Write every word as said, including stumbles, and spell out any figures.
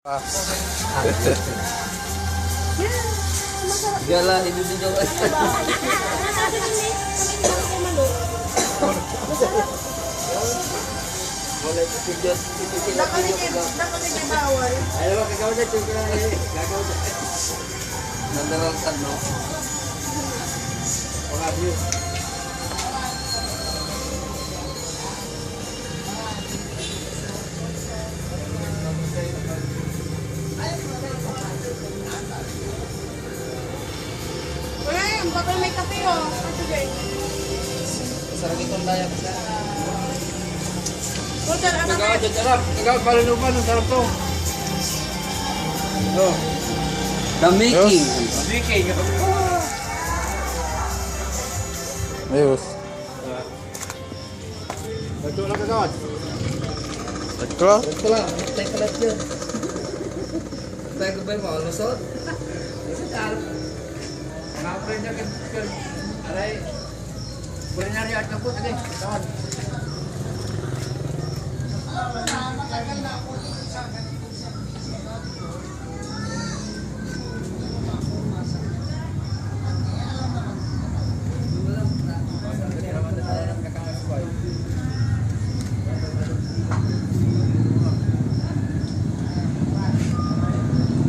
Gala, hindi din yung Wala yung video. Nakaligid, nakaligid bawal. Ayaw, kakaw na, ito ka na, eh. Kakaw na. Nandaraltan, no? Mga view. Wala yan, baka may kape, oh. Kape, guys. Sarap itong daya ko. Total, ano, Nagawa dyan, sarap. Nagawa, palaluban, ang sarap to. Oh. The making. Yes. Making. Ayos. Ito lang, kagawad. Ito lang? Ito lang. Ito lang. Tayo ko ba yung makalusot? Kasi talo. Mga friend niya, kan-, kan-, aray. Friend niya, riyan ka po, sige. Tawag.